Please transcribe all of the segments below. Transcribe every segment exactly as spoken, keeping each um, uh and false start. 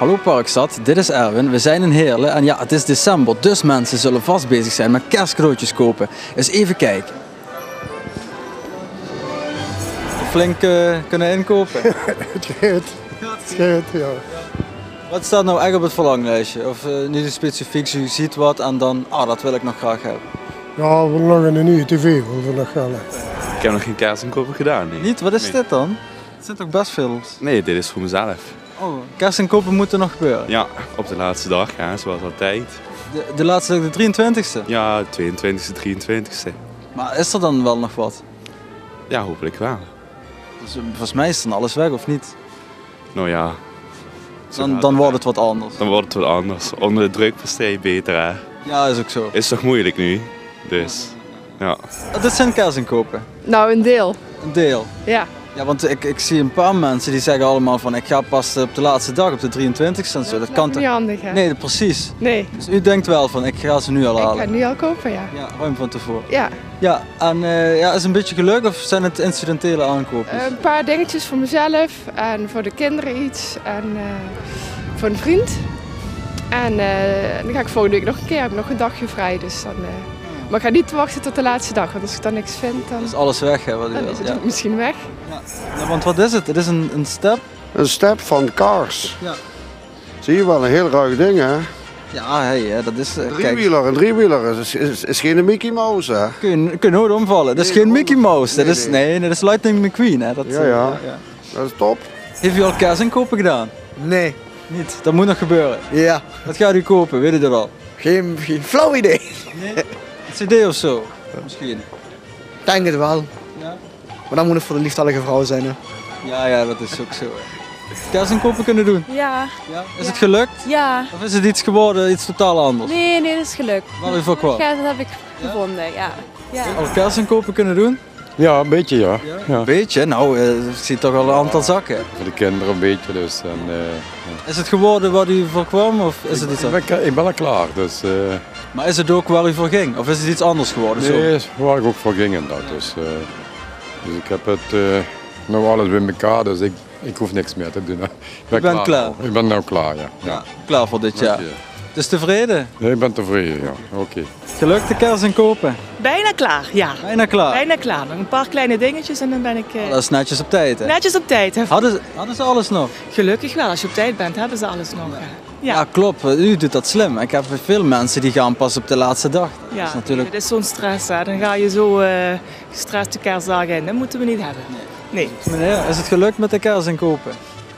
Hallo Parkstad, dit is Erwin. We zijn in Heerlen en ja, het is december, dus mensen zullen vast bezig zijn met kerstcadeautjes kopen. Eens even kijken. Flink eh, kunnen inkopen. Het geit. Het geit, ja. Wat staat nou echt op het verlanglijstje? Of eh, niet specifiek, zo je ziet wat en dan, ah, dat wil ik nog graag hebben. Ja, we nog een nieuwe tv, willen we nog wel hebben. Ik heb nog geen kersinkopen gedaan, nee. Niet? Wat is dit dan? Het zijn toch best veel. Nee, dit is voor mezelf. Oh, kersinkopen moeten nog gebeuren? Ja, op de laatste dag, ja, zoals altijd. De, de laatste dag, de drieëntwintigste? Ja, tweeëntwintigste, drieëntwintigste. Maar is er dan wel nog wat? Ja, hopelijk wel. Dus, eh, volgens mij is dan alles weg, of niet? Nou ja. Dan, dan wordt het wat anders. Dan wordt het wat anders. Onder de druk versta je beter, hè? Ja, is ook zo. Is toch moeilijk nu? Dus, ja. Wat is zijn kersinkopen? Nou, een deel. Een deel? Ja. Ja, want ik, ik zie een paar mensen die zeggen allemaal van: ik ga pas op de laatste dag, op de drieëntwintigste en zo. Dat kan toch niet handig, hè? Nee, precies. Nee. Dus u denkt wel van: ik ga ze nu al halen. Ik ga nu al kopen, ja. Ja, ruim van tevoren. Ja. Ja, en eh, ja, is het een beetje geluk of zijn het incidentele aankopen? Een paar dingetjes voor mezelf en voor de kinderen iets en eh, voor een vriend. En eh, dan ga ik volgende week nog een keer, heb ik nog een dagje vrij. Dus dan, eh, maar ik ga niet wachten tot de laatste dag, want als ik dan niks vind, dan... Dan is alles weg, hè, wat u... Dan is het misschien weg. Ja. Ja, want wat is het? Het is een, een step. Een step van Cars. Ja. Zie je wel, een heel ruig ding, hè? Ja, hey, hè, dat is... eh, kijk. Driewieler, een driewieler is, is, is geen Mickey Mouse, hè? Kun, kun nooit omvallen. Dat is geen Mickey Mouse. Dat is, nee, nee, dat is Lightning McQueen, hè? Dat, ja, eh, ja. Ja, ja. Dat is top. Heeft u al kersinkopen gedaan? Nee. Niet? Dat moet nog gebeuren. Ja. Wat gaat u kopen? Weet u dat al? Geen, geen flauw idee. Nee? Een cd of zo? Misschien. Ik denk het wel. Ja? Maar dan moet het voor de lieftallige vrouw zijn, hè? Ja, ja, dat is ook zo, hè. Kersinkopen kunnen doen? Ja. Ja? Is het gelukt? Ja. Of is het iets geworden, iets totaal anders? Nee, nee, dat is gelukt. Waar u voor kwam? Ja, dat heb ik gevonden, ja. Ja. Al kersinkopen kunnen doen? Ja, een beetje, ja. Ja. Een beetje? Nou, eh, ik zie toch al een aantal zakken. Voor de kinderen een beetje, dus. En, eh, ja. Is het geworden wat u voor kwam, of is het iets anders? Ik ben, ik ben al klaar, dus, eh. Maar is het ook waar u voor ging? Of is het iets anders geworden? Nee, is waar ik ook voor ging en dat. Dus, eh, dus ik heb het, eh, nou alles bij elkaar, dus ik, ik hoef niks meer te doen. Ik ben klaar. Ik ben nou klaar, ja. Ja, klaar voor dit jaar. Oké. Dus tevreden? Ja, ik ben tevreden, ja. Oké. Geluk de kersinkopen? Bijna klaar, ja. Bijna klaar? Bijna klaar. Nog een paar kleine dingetjes en dan ben ik, eh... Oh, dat is netjes op tijd, hè? Netjes op tijd, hè? Hadden ze, hadden ze alles nog? Gelukkig wel, als je op tijd bent, hebben ze alles nog, hè. Ja. Ja, klopt. U doet dat slim. Ik heb veel mensen die gaan pas op de laatste dag. Ja, dat is natuurlijk... Nee, dat is zo'n stress, hè. Dan ga je zo, eh, gestrest de kerstdagen in. Dat moeten we niet hebben. Nee. Nee. Meneer, is het gelukt met de kersinkopen?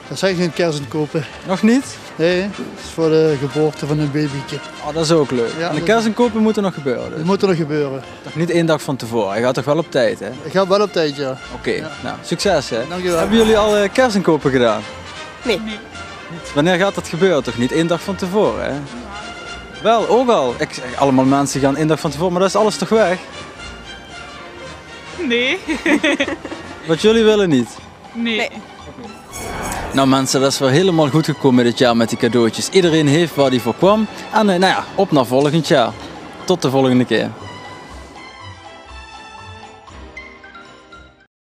Dat zijn geen kersinkopen. Nog niet? Nee, het is voor de geboorte van een babytje. Oh, dat is ook leuk. Ja, en de kersinkopen moeten nog gebeuren, dus? Die moeten nog gebeuren. Toch niet één dag van tevoren? Hij gaat toch wel op tijd, hè? Ik ga wel op tijd, ja. Oké, ja. Nou, succes, hè? Dank u wel. Hebben jullie al eh, kersinkopen gedaan? Nee. Wanneer gaat dat gebeuren? Toch niet één dag van tevoren, hè? Wel, ook al. Ik zeg, allemaal mensen gaan één dag van tevoren, maar dat is alles toch weg? Nee. Wat jullie willen niet? Nee. Nee. Nou mensen, dat is weer helemaal goed gekomen dit jaar met die cadeautjes. Iedereen heeft waar hij voor kwam. En eh, nou ja, op naar volgend jaar. Tot de volgende keer.